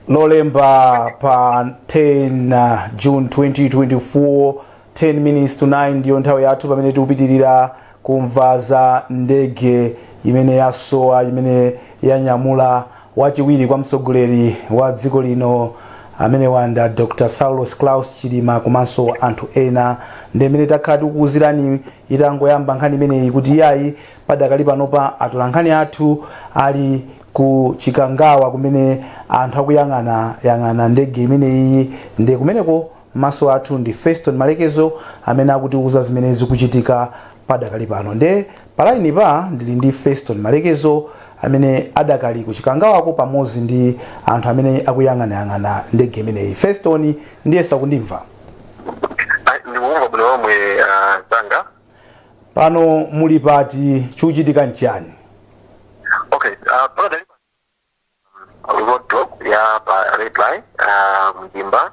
Lolemba pa 10 June 2024, 10 minutes to 9 ndiyo nthawi yathu, pamene tikupitirira kumva za ndege imene yasowa, imene yanyamula wachiwiri kwa mtsogoleri wa dziko lino amene wanda Dr Saulos Klaus Chilima komanso anthu ena. Ndi imene takhala tikukuwuzirani itangoyamba nkhani imeneyi kuti iyayi, padakali panopa atolankhani athu ali ku Chikangawa kumene anthu akuyang'ana yang'ana ndege imeneyi. Ndi kumeneko maso athu ndi Feston Malekezo amene akutiuza zimene zikuchitika padakali pano. Nde pa line pa ndili ndi Feston Malekezo amene adakali ku Chikangawako pamodzi ndi anthu amene akuyang'anayang'ana ndege imeneyi. Feston, ndiye sakundimva? Ndikumva bwino lomwe, zanga. Pano muli pati? Chikuchitika nchani? Okay, pakadali roadblock ya pa Raiply, Mzimba,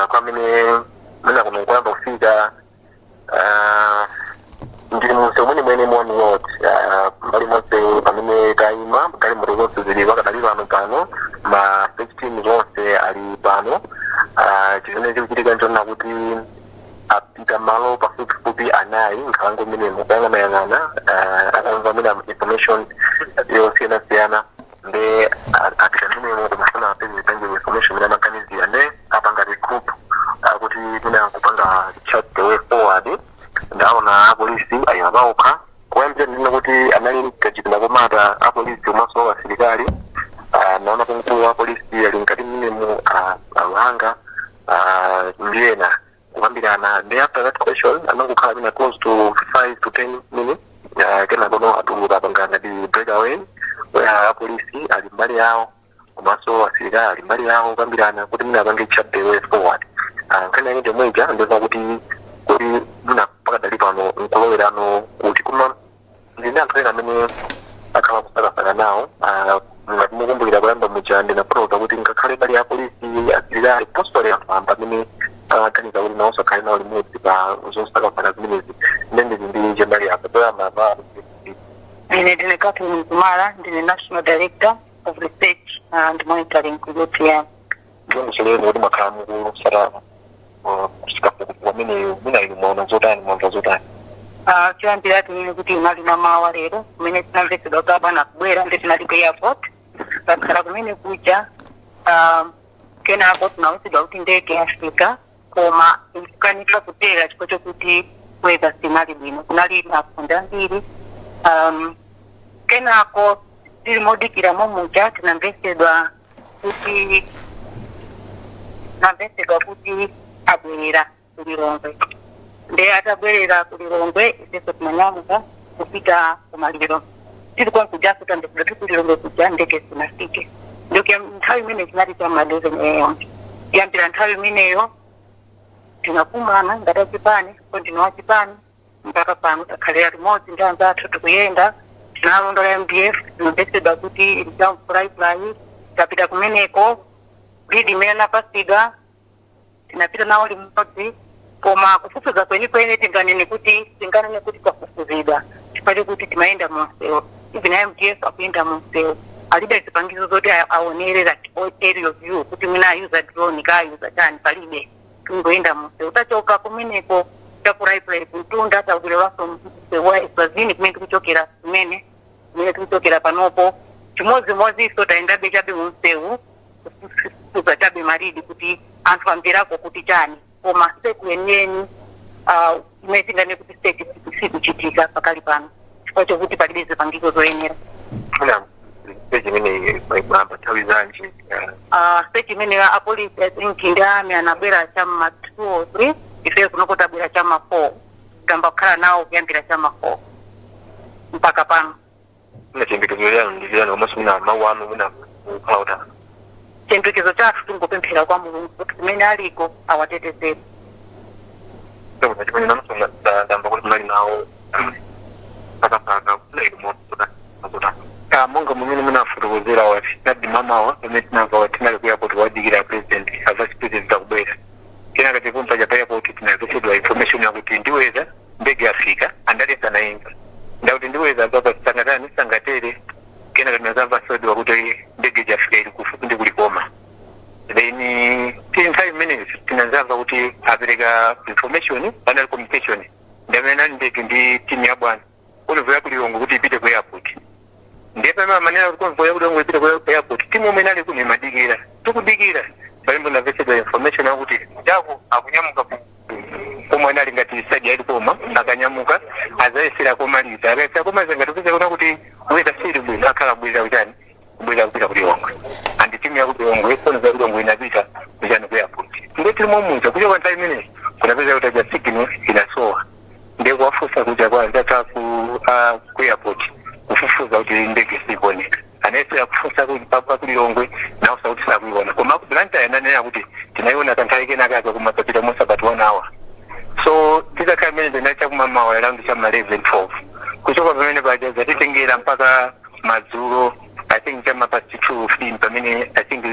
kwamene mene kuno kuyamba kufika, ndili munsewu mwenimweni mu one road, mbali monse pamene tayima galimoto zonse zili pakadali pano, ma search team zonse ali pano. Chimene chikuchitika nchonena kuti apita malo pafupifupi anayi nkhalango imenemo kuyang'anayang'ana, atamva amene information yosiyanasiyana, nde apita mmenemo kumafuna apeze tangible information imene amaganizira, nde apanga regroup kuti mwina kupanga chart the way forward. Ndaona apolisi ayima paokha. Kuyambira ndina kuti anali kachipinda komata apolisi komanso asilikali. Naona mkulu wa polisi ali mkati mmenemu, aluhanga ndi ena kukambirana. Ndi after that question anangokhala mina close to 5 to 10 minutes, kenako atuluka, apanga ngati breakaway where apolisi ali mbali yawo komanso asilikali ali mbali yawo kukambirana kuti mwina apange chart the way forward. Nkhani yake ndiyomweja, ndiona kuti mwina pakadali pano nkulowerano kuti kuma ndine anthu ena amene akhala kusakasaka nawo. Ngati mukumbukira kuyamba muja ndinafotokoza kuti ngakhale mbali ya polisi, asilikali, possibly anthu amba amene amaganiza kuti nawonso akhale nawo limodzi pa zosakasaka zimenezi. Ndendezi ndi chembali apa poyamba pa. Ine ndine Catherine Kumala, ndine National Director of Research and Monitoring ku UTM. Ndionetsereni kuti mwakhala mukusata kafukufuku ameneyo, mwina inu mwaona zotani, mwamva zotani? Choyambira tinene kuti inali mamawa lero kumene tinamvetsedwa kuti abwana kubwera, ndi tinali ku airport, takhala kumene kuja. Kenako tinawuzidwa kuti ndege yafika koma ikukanika kutera chifukwa chokuti weather sinali bwino, kunali mafunde ambiri. Kenako tili modikira momuja tinamvetsedwa kuti abwerera kuLilongwe. Nde atabwerera kuLilongwe ifenso tinanyamuka kupita kumaliro. Tili kwankujaso tamvetsedwa tili kuLilongwe kuja ndege sinafike. Ndikuya nthawi imene zinali chama 11 a.m. Kuyambira nthawi imeneyo tinakumana ngati achipani, ko ndine wachipani, mpaka pano takhalira limodzi ndi anzathu tikuyenda. Tinalondola MDF, tinamvetsedwa kuti ili chamfulaifulai, tapita kumeneko, lead imene anapasidwa tinapita nawo limodzi. Koma kufufuza kwenikweni tinganene kuti kwafufuzidwa chifukwa chokuti timayenda munsewu, even MDF akuyenda munsewu, alibe zipangizo zoti aonere like aerial view kuti mwina ayuza drone kaayuza chani, palibe. Tingoyenda munsewu, tachoka kumeneko takuraipulai kuntunda, tabwereranso msewu wa Eswazini kumene tikuchokera, kumene tikuchokera panopo chimodzimodzinso, tayendabe chabe munsewu kufufuza chabe ma lead kuti anthu amverako kuti chani. Koma search yeniyeni, imene tinganene kuti search, sikuchitika pakali pano chifukwa chokuti palibe zipangizo zoyenera. Mwina search imene mwamba nthawi zanji? Search imene apolisi, I think, ndi army anabwera chamma 2 or 3. Ife kunoko tabwera chamma 4, tamba kukhala nawo kuyambira chamma 4 mpaka pano. Mwina chiyembekezo chanu ndi chiyani, komanso mwina mawu anu mwina kukhala utani? Chiyembekezo chathu tingopemphera kwa Mulungu kuti kumene aliko awatetezere. Chimene nanso ndamva kuti munali nawo sakasaka, mwina inu mwaona zotani? Monga mumene munafotokozera, wati nadi mamawa pamene tinamva wati tinali ku airport kuwadikira president, a vice president akubwera. Kenaka tipumpa cha pa airport tinamvetsedwa information yakuti ndiweza ndege yafika, andali sanaimva ndakuti ndiweza papa sangatani sangatere. Kenaka tinazamva sodiwa kuti ndege yafika ili kufupi ndi kuli. Tinamva kuti apereka information, panali communication ndi amene ali ndege ndi timu ya bwana, convoy ya kuLilongwe kuti ipite ku airport. Ndiye pamene amanena kuti convoy ya kuLilongwe ipite ku airport, timu omwe inali kuno imadikira. Tikudikira, pamene ndamvetsedwa information yakuti jako akunyamuka ku komwe anali ngati side ya Likoma. Akanyamuka azayesera komaliza, akayesera komaliza, ngati kupeza kuna kuti weather sili bwino, akhala kubwera kuchani, kubwera kupita kuLilongwe. And timu ya kuLilongwe, convoy ya kuLilongwe inapita kuchani, ku airport. Ndiye tilimo muja, kuchoka nthawi imeneyi kunapeza kuti aja signal inasowa. Ndiye kuwafunsa kuja kwa anzathu ku airport, kufufuza kuti ndege sikuoneka. Anayesera kufunsa kuti papa kuLilongwe nausa kuti sakuiona, koma ku Blantyre ananena kuti tinaiona kanthawi kenakake, koma tapita mosapati one hour. So titakhala imene ndinacha kumamawa around chama 11, 12. Kuchoka pamene paja zatitengera mpaka madzulo, I think chama past 2, 15, pamene I think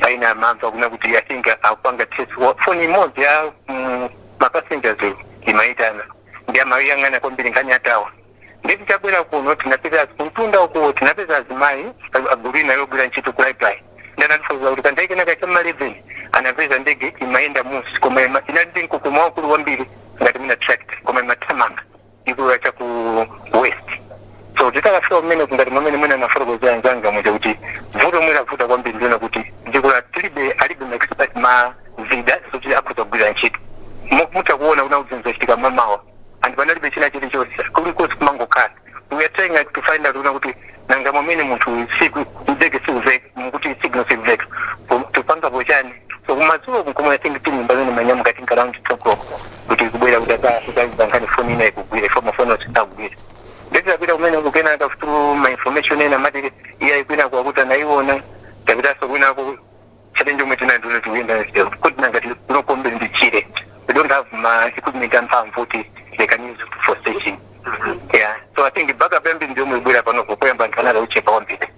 aina amamva kuna kuti I think akupanga test foni imodzi ya mapassengers imaitana, ndi amayang'ana kwambiri nkhani ya tower. Ndeti tabwera kuno, tinapeza kumtunda uko, tinapeza azimayi agulu ina yogwira ntchito ku library. Ndanatifuza kuti kanthawi kenaka chama 11 anapeza ndege imayenda musi, koma inali ndi mkokomo waukulu kwambiri ngati mina tractor, koma imathamanga ikuya cha ku west. So titakafika kumene, ngati mwamene mwene anafotokozera anzanga mweja kuti vuto mwene avuta kwambiri, ndiona kuti dziko la tilibe, alibe ma expert, ma zida zoti akhoza kugwira ntchito. Mutakuona kuna kuti zinachitika mamawa and panalibe china chilichonse, kulikonse kumangokhala. We are trying like to find out kuna kuti nanga mwamene munthu siku ndege sikuveka, mukuti signal sikuveka, tupanga pochani? So kumadzulo kumwe, I think timu pamene manyamuka think around 2 o'clock kuti kubwera kuti akaiza nkhani foni ina ikugwira ifo mafoni osakugwira. Ndetapita kumene kukenaka through ma information ena amati iya ikwina kwakuti anaiona. Tapitanso kwinako, challenge omwe tinayo tikuyenda kuti nangati kunokombe ndi chire, we don't have ma equipment amphamvu kuti they can use for searching. Yeah, so I think backup yambiri ndiyo mwibwera panopo. Poyamba anthu anali uchepa kwambiri.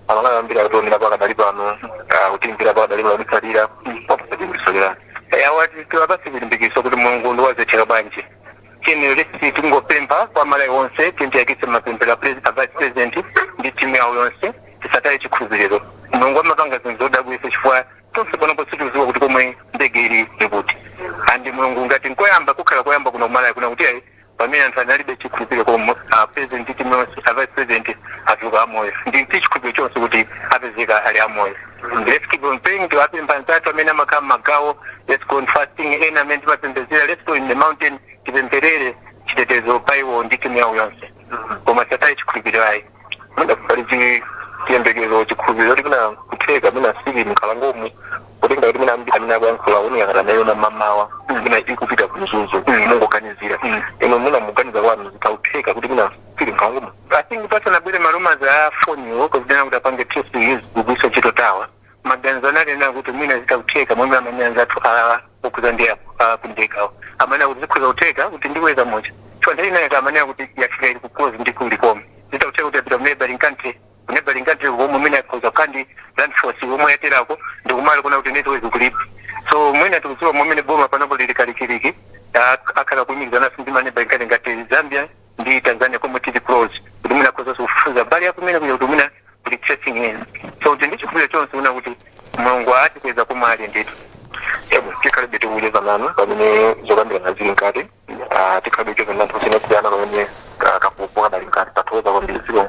Amalawi ambiri akutionera pakadali pano, kutimbira pakadali pano, kutsalira wapasachikulisolera. Awati tiwapase chilimbikitso kuti Mulungu ndiwazethera bwanji chini. Lesi tingopempha kwa Malawi onse, tiyakise mapemphero a vice president ndi timu yawo yonse. Tisataye chikhulupiriro, Mulungu amapanga zinthu zodabwitsa, chifukwa tonse panopo situziwa kuti komwe ndege ili ikuti. And Mulungu ngati nkoyamba kukhala koyamba kuno kumalawi kuna kuti ayi, pamene anthu analibe chikhulupiriro, koma president, timu yonse, a vice president atuluka amoyo. Ndi ti chikhulupiriro chonse kuti apezeka ali amoyo. Let's keep on praying. Tiwapempha anzathu amene amakhala mmagawo, let's go on fasting. Ena amene timapembedzera, let's go in the mountain, tipempherere chitetezo pa iwo ndi timu yawo yonse, koma tisataye chikhulupiriro ayi. Mwina pali chiyembekezo, chikhulupiriro kuti mina kutheka mina sili mkhalangomu, kutenga kuti mina ambiri amene akuyankhula uniyang'ana nayo na mamawa mina ikupita ku Mzuzu, mungoganizira ino, muna muganiza kwanu, zikautheka kuti mina sili mkhalangomu? I think pasanabwere ma rumours a foniwo kuzidena kuti apange test use kugwisa ntchito tower, maganizo analena kuti mwina zitakutheka momwe amene anzathu okuza ndi kundekawo amene kuti zikhoza kutheka kuti ndiweza moja chifukwa nthawi inayo amanena kuti yafika ili kukozi ndi kulikome, zitakutheka kuti yapita ku neighboring country, ku neighboring country komwe mwina akhoza kandi land force omwe yaterako ndikumali kuna kuti network kulipo. So mwina tikudziwa momene boma panopo lili kalikiliki, akhala kuyimikizana ndi ma neighboring country ngati Zambia ndi Tanzania komwe tili close, kuti mwina akhoza kufufuza mbali yakumene kuja kuti mwina kuli tracing ena. So kuti ndi chikhulupiriro chonse kuna kuti Mulungu atikweza komwe ali ndithu. Ebo tikhalibe tikucheza nanu pamene zokambirana zili mkati. Tikhalibe kucheza ndi anthu osiyanasiyana pamene kafukufuku kadali mkati. Tathokoza kwambiri ziko.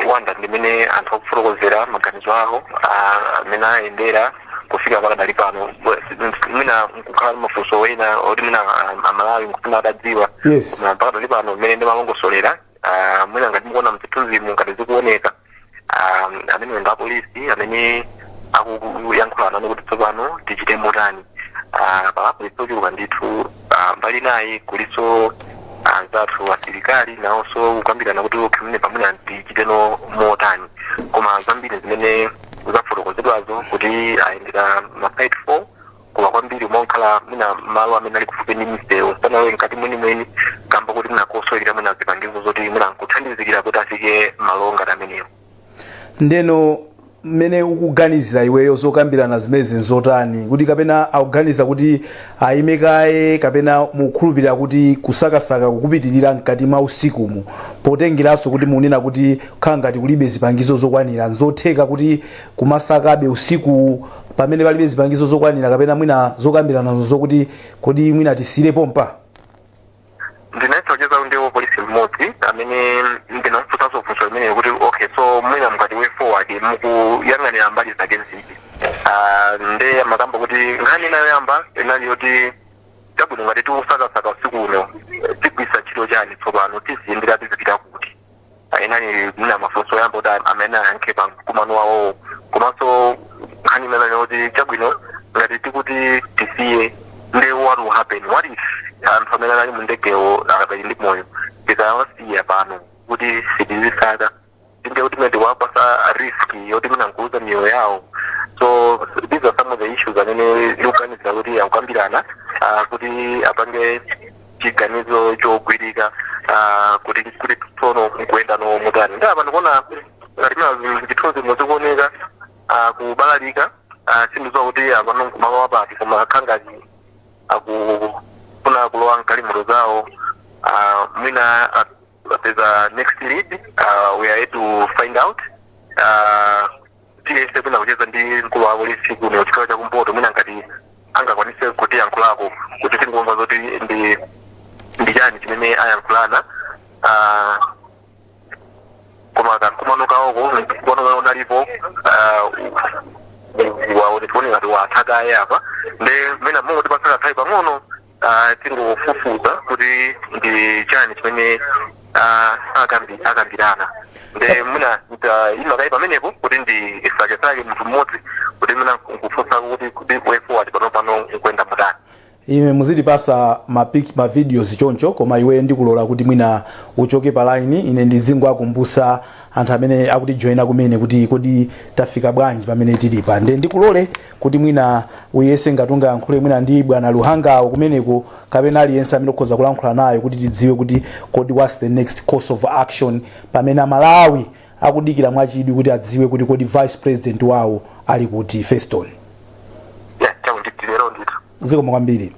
Wanda, ndimene anthu akufotokozera maganizo awo amene ayendera kufika pakadali pano. Mina nkukhala ndi mafunso ena oti mina Amalawi nkufuna adadziwa. Yes. Koma pakadali pano mmene ndimalongosolera, mwina ngati mukuona mzithunzimu, ngati zikuoneka, amene ndi apolisi amene akuyankhulana nanu kuti tsopano tichite motani. Palapolisi ochuluka ndithu. Mbali nayi kuliso anzathu asilikali nawonso kukambirana kuti okay, pamene tichiteno motani. Koma zambiri zimene zafotokozedwazo kuti ayendera ma site 4, koma kwambiri umakhala mwina malo amene ali kufupi ndi misewu, sanalowe mkati mwenimweni kamba kuti mwina kosowekera mwina zipangizo zoti mwina nkuthandizikira kuti afike malo ngati amenewo. Ndeno Mmene ukuganizira iweyo, zokambirana zimenezi nzotani? Kuti kapena akuganiza kuti ayime kaye, kapena mukhulupirira kuti kusakasaka kukupitirira mkati mwa usikumu, potengeranso kuti munena kuti kukhala ngati kulibe zipangizo zokwanira? Nzotheka kuti kumasakabe usiku pamene palibe zipangizo zokwanira, kapena mwina zokambirana zokuti kodi mwina tisiyire pompa? Ndinacheza ndi polisi mmodzi amene ndinamufunsanso funso limene kuti, okay, so mwina mukati way forward mukuyang'anira mbali zake ziti? Nde amakamba kuti nkhani inayo yamba inali yoti, chabwino, ngati tikusakasaka usiku uno, tigwisa ntchito chani tsopano? Tiziyendera, tizipita kuti? Inali mwina mafunso oyamba kuti amene ayankhe pa mkumano wawowo. Komanso nkhani imene yoti, chabwino, ngati tikuti tisiye, nde what will happen? What if anthu amene anali mu ndegewo akadali ndi moyo? Tikawasiya pano kuti sitizisaka, ndiye kuti mene tiwapasa risk yoti mwina nkuluza miyoyo yawo. So these are some of the issues amene ndikuganizira kuti akukambirana kuti apange chiganizo chogwirika kuti tsono nkuyenda no mutani. Ndi apa ndikuona ngati mina chithunzi muzikuoneka kubalalika. Sindidziwa kuti apano nkumalowa pati, koma akhangati akufuna kulowa mkalimoto zawo. Mwina there's a next lead, we are yet to find out. Tiyese kwina kucheza ndi mkulu wa polisi kuno chigawo chakumpoto, mwina ngati angakwanise kutiyankhulako kuti tingomva zoti ndi chani chimene ayankhulana. Koma kamkumano kawoko, mkumano umene unalipo waoneka ngati watha kaye apa. Nde mwina mungotipatsa kanthawi pang'ono, tingofufuza kuti ndi chani chimene akambirana. Nde mwina ima kaye pamenepo kuti ndisakesake munthu mmodzi kuti mwina nkufunsa kuti way forward pano pano nkuyenda mutani. Ime muzitipasa ma videos choncho, koma iwe ndikulola kuti mwina uchoke pa line. Ine ndizingoakumbusa anthu amene akutijoyina kumene kuti kodi tafika bwanji pamene tilipa. Nde ndikulole kuti mwina uyese ngati ungayankhule mwina ndi bwana Luhangawo kumeneko, kapena aliyense amene ukhoza kulankhula naye, kuti tidziwe kuti kodi what's the next course of action, pamene Amalawi akudikira mwachidwi kuti adziwe kuti kodi vice president wawo ali kuti, Feston. Yeah, chaku ndilero ndithu. Zikomo kwambiri.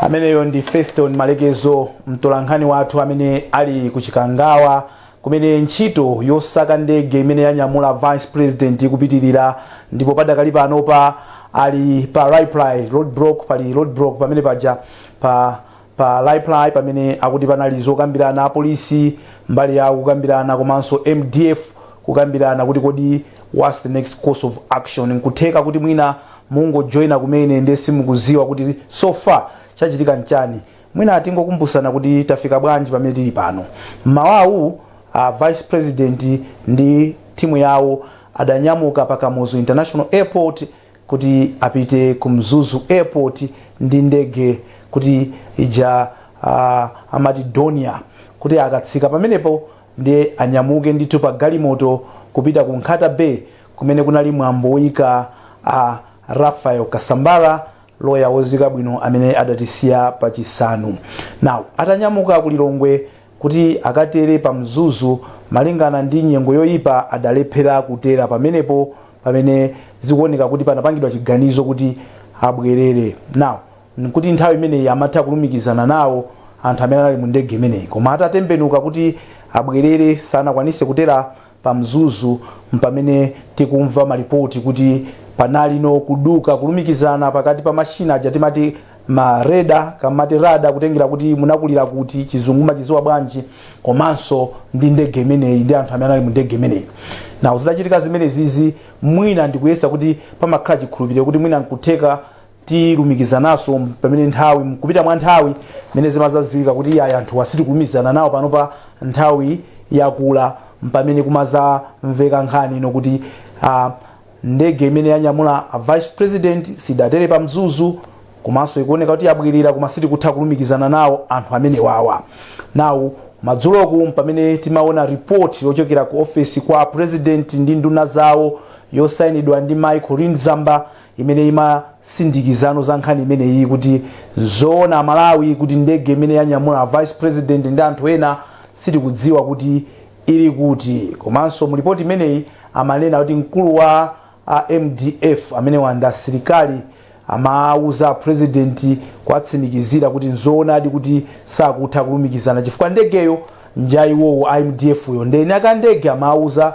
Ameneyo ndi Feston Malekezo, mtolankhani wathu amene ali ku Chikangawa, kumene ntchito yosaka ndege imene yanyamula vice president ikupitirira. Ndipo padakali panopa ali pa Raiply roadblock, pali roadblock pamene paja pa Raiply, pamene akuti panali zokambirana, apolisi mbali yawo kukambirana, komanso MDF kukambirana kuti kodi what's the next course of action. Nkutheka kuti mwina mungojoyina kumene, ndiye simukuziwa kuti so far chachitika nchani. Mwina tingokumbusana kuti tafika bwanji pamene tili pano. Mmawawu vice president ndi timu yawo adanyamuka pa Kamuzu International Airport kuti apite ku Mzuzu Airport ndi ndege kuti ija amati Dornier, kuti akatsika pamenepo ndiye anyamuke ndithu pa galimoto kupita ku Nkhata Bay, kumene kunali mwambo woyika Raphael Kasambara, loya wozika bwino amene adatisiya pachisanu. Now, atanyamuka ku Lilongwe kuti akatere pa Mzuzu, malingana ndi nyengo yoyipa adalephera kutera pamenepo, pamene zikuoneka kuti panapangidwa chiganizo kuti abwerere. Now, nkuti nthawi imeneyi amatha kulumikizana nawo anthu amene anali mu ndege imeneyi, koma atatembenuka kuti abwerere sanakwanise kutera pa Mzuzu, mpamene tikumva malipoti kuti panali no kuduka kulumikizana pakati pa mashina aja timati ma radar, kamati radar, kutengera kuti munakulira kuti, chizungu machiziwa bwanji, komanso ndi ndege imeneyi ndi anthu amene anali mu ndege imeneyi. Nawo zitachitika zimene zizi, mwina ndikuyesa kuti pamakhala chikhulupiriro kuti mwina nkutheka tilumikizananso pamene nthawi kupita mwa nthawi mene zimazaziwika kuti iyayi, anthu asitikulumikizana nawo panopa, nthawi yakula, mpamene kumazamveka nkhani ino kuti ndege imene yanyamula a vice president sidatere pa Mzuzu, komanso ikuoneka kuti yabwerera, koma sitikutha kulumikizana nawo anthu amene wawa. Nawu madzuloku pamene timaona report yochokera ku ofesi kwa president ndi nduna zawo, yosayinidwa ndi Michael Rinzamba, imene imasindikizano za nkhani imeneyi, kuti zoona Malawi, kuti ndege imene yanyamula vice president ndi anthu ena sitikudziwa kuti ili kuti. Komanso mu ripoti imeneyi Amanena kuti mkulu wa a MDF, amene wanda asilikali, amauza president kuwatsimikizira kuti nzoonadi kuti sakutha kulumikizana chifukwa ndegeyo njayiwowo a MDF yo. Ndeni akandege amauza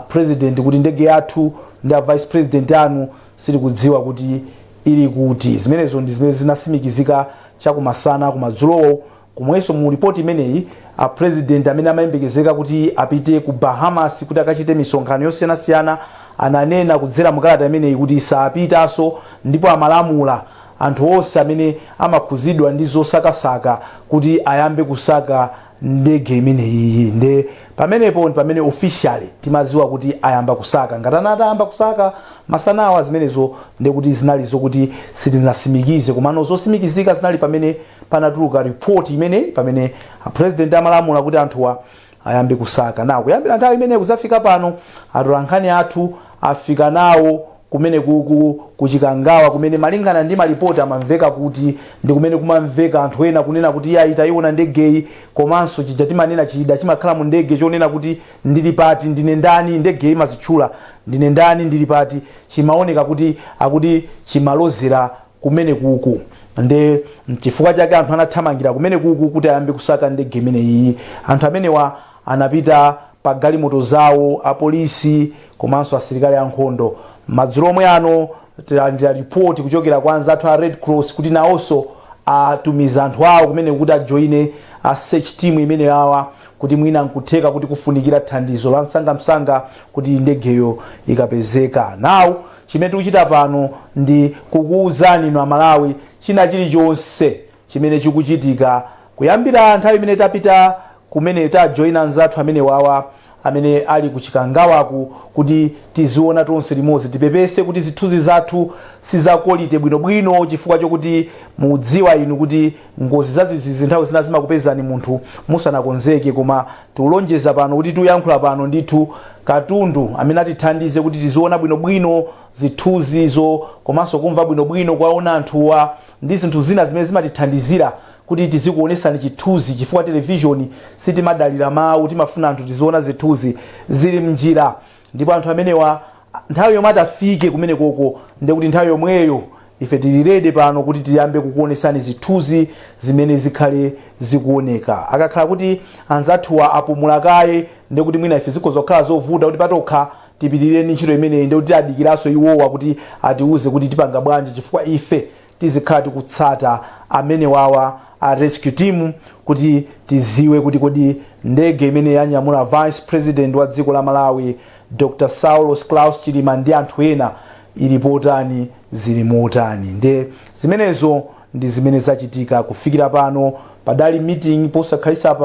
president kuti ndege yathu ndi a vice president anu sitikudziwa kuti ili kuti. Zimenezo ndi zimene zinasimikizika chakumasana, kumadzulowo. Komwenso mu ripoti imeneyi, a president amene amayembekezeka kuti apite ku Bahamas kuti akachite misonkhano yosiyanasiyana ananena kudzera mukalata imeneyi kuti sapitanso, ndipo amalamula anthu onse amene amakhuzidwa ndi zosakasaka kuti ayambe kusaka ndege imeneyi. Nde pamenepo ndi pamene officially timadziwa kuti ayamba kusaka. Ngati anati ayamba kusaka masanawa, zimenezo ndekuti zinali zokuti sitinasimikize, komano zosimikizika zinali pamene panatuluka report imene pamene president amalamula kuti anthuwa ayambe kusaka. Nawo kuyambira nthawi imene kuzafika pano, atolankhani athu afika nawo kumene kuku kuchikangawa, kumene malingana ndi malipoti amamveka kuti ndi kumene kumamveka anthu ena kunena kuti iyayi, tayiona ndegeyi. Komanso chija timanena chida chimakhala mu ndege chonena kuti "Ndili pati? Ndine ndani?" Ndege imazitchula, "Ndine ndani? Ndili pati?" Chimaoneka kuti akuti chimalozera kumene kuku. Nde chifukwa chake anthu anathamangira kumene kuku kuti ayambe kusaka ndege imeneyi. Anthu amenewa anapita pa galimoto zawo, apolisi komanso asilikali ankhondo. Madzulo omwe ano tilandira ripoti kuchokera kwa anzathu a Red Cross kuti nawonso atumiza anthu awo kumene kuti ajoine a search team imene awa, kuti mwina nkutheka kuti kufunikira thandizo la msangamsanga kuti ndegeyo ikapezeka. Now chimene tikuchita pano ndi kukuwuzani inu Amalawi china chilichonse chimene chikuchitika kuyambira nthawi imene tapita kumene tajoyina anzathu amene wawa amene ali kuchikangawaku, kuti tiziona tonse limodzi. Tipepese kuti zithunzi zathu siza quality bwinobwino, chifukwa chokuti mudziwa inu kuti ngozi zazizizi nthawi zina zimakupezani munthu musanakonzeke. Koma tikulonjeza pano kuti tiuyankhula pano ndithu katundu amene atithandize kuti tiziona bwinobwino zithunzizo, komanso kumva bwinobwino, kuwaona anthuwa ndi zinthu zina zimene zimatithandizira kuti tizikuonesani chithunzi, chifukwa televishoni sitimadalira mawu, timafuna anthu tiziona zithunzi. Zili mnjira, ndipo anthu amenewa nthawi yomwe atafike kumene koko, ndekuti nthawi yomweyo ife tili ready pano kuti tiyambe kukuonesani zithunzi zimene zikhale zikuoneka. Akakhala kuti anzathuwa apumula kaye, ndekuti mwina ife zikhoza kukhala zovuta kuti patokha tipitirire ndi ntchito imeneyi, ndekuti adikiranso iwowa kuti atiuze kuti tipanga bwanji, chifukwa ife tizikhala tikutsata amene wawa a rescue team kuti tiziwe kuti kodi ndege imene yanyamula vice president wa dziko la Malawi, Dr Saulos Klaus Chilima, ndi anthu ena ili potani, zili motani. Nde zimenezo ndi zimene zachitika kufikira pano. Padali meeting posakhalisa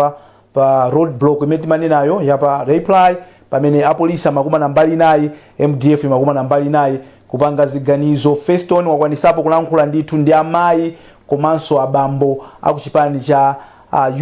pa roadblock imene timanenayo yapa Raiply, pamene apolisi amakumana mbali inayi, MDF imakumana mbali inayi kupanga ziganizo. Feston wakwanisapo kulankhula ndithu ndi amayi komanso abambo akuchipani cha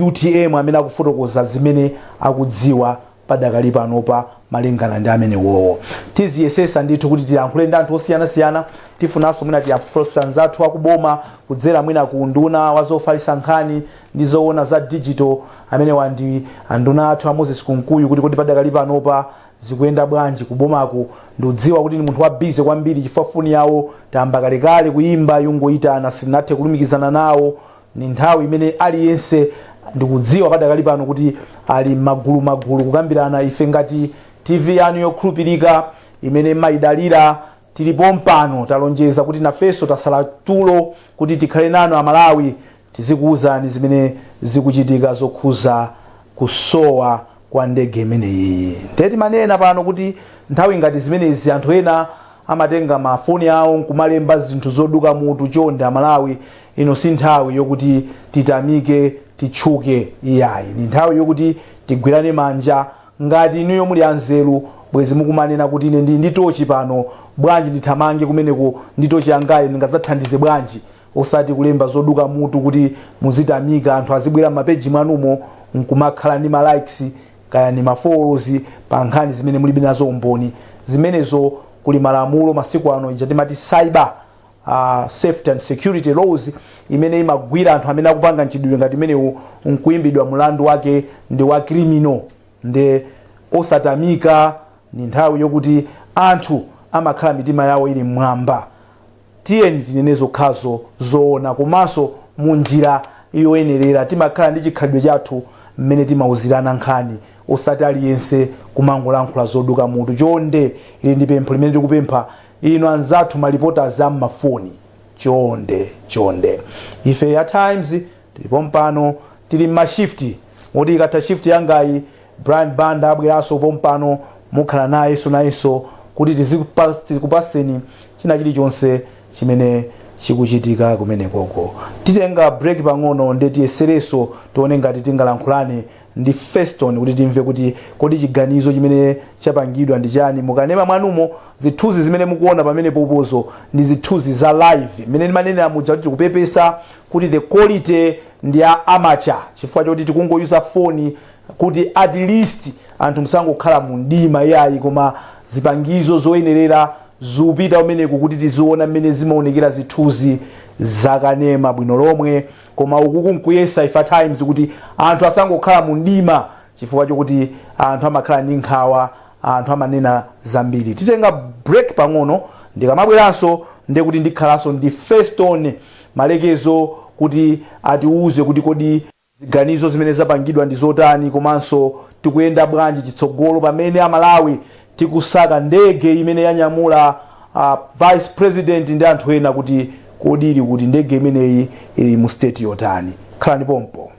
UTM amene akufotokoza zimene akudziwa padakali panopa malingana ndi amene wowo. Tiziyesesa ndithu kuti tiyankhule ndi anthu osiyanasiyana. Tifunanso mwina tiyafunsa anzathu akuboma kudzera mwina ku nduna wa zofalitsa nkhani ndi zoona za digital, amene wandi anduna athu a Moses Kunkuyu, kuti kodi padakali panopa zikuyenda bwanji kubomako. Ndikudziwa kuti ndi munthu wa busy kwambiri, chifukwa foni yawo tayamba kalekale kuyimba, yungoyitana, sitinathe kulumikizana nawo. Ni nthawi imene aliyense ndikudziwa padakali pano kuti ali magulu magulu kukambirana. Ife ngati TV yanu yokhulupirika imene mayidalira, tilipo mpano. Talonjeza kuti nafenso tasala tulo kuti tikhale nanu Amalawi, tizikuwuzani zimene zikuchitika zokhuza kusowa kwa ndege imeneyi. Ndiye timanena pano kuti nthawi ngati zimenezi anthu ena amatenga mafoni awo nkumalemba zinthu zoduka mutu. Chonde Amalawi, ino si nthawi yokuti titamike, titchuke, iyayi. Ni nthawi yokuti tigwirane manja. Ngati inuyo muli anzeru, bwezi mukumanena kuti ine ndili ndi tochi pano, bwanji ndithamange kumeneko ndi tochi yangayi, ndingadzathandize bwanji? Osati kulemba zoduka mutu kuti muzitamika, anthu azibwera m'mapeji mwanumo nkumakhala ndi ma likes kaya ni ma followers pa nkhani zimene mulibe nazo umboni. Zimenezo kuli malamulo masiku ano, ija timati cyber safety and security laws, imene imagwira anthu amene akupanga mchitidwe ngati imenewu nkuyimbidwa mulandu wake ndi wa criminal. Nde osatamika. Ndi nthawi yokuti anthu amakhala mitima yawo ili mmwamba. Tiyeni tinene zokhazo zoona komanso mu njira yoyenerera. Timakhala ndi chikhalidwe chathu mmene timauzirana nkhani, osati aliyense kumangolankhula zoduka mutu. Chonde, ili ndi pempho limene tikupempha inu anzathu ma reporters a mmafoni. Chonde, chonde. Ife ya Times tilipo mpano, tili mma shift moti ikatha shift yangayi, Brian Banda abweranso pompano, mukhala nayenso nayenso kuti tizikupaseni china chilichonse chimene chikuchitika kumenekoko. Titenga break pang'ono, ndi tiyeserenso tione ngati tingalankhulane ndi Feston kuti timve kuti kodi chiganizo chimene chapangidwa ndi chani. Mukanema mwanumo, zithunzi zimene mukuona pamene popozo ndi zithunzi za live mmene ndimanenera muja kuti tikupepesa kuti the quality ndi ya amateur chifukwa choti tikungoyuza foni kuti at least anthu musangokhala mu mdima iyayi, koma zipangizo zoyenerera zupita umeneku kuti tiziona mmene zimaonekera zithunzi zakanema bwino lomwe. Koma uku kunkuyesa ife Times kuti anthu asangokhala mu mdima chifukwa chokuti anthu amakhala ndi nkhawa, anthu amanena zambiri. Titenga break pang'ono, ndikamabweranso ndiye kuti ndikhalanso ndi Feston Malekezo kuti atiuze kuti kodi ziganizo zimene zapangidwa ndi zotani, komanso tikuyenda bwanji chitsogolo pamene Amalawi tikusaka ndege imene yanyamula vice president ndi anthu ena, kuti kodi ili kuti ndege imeneyi, ili mu state yotani. Khalani pompo.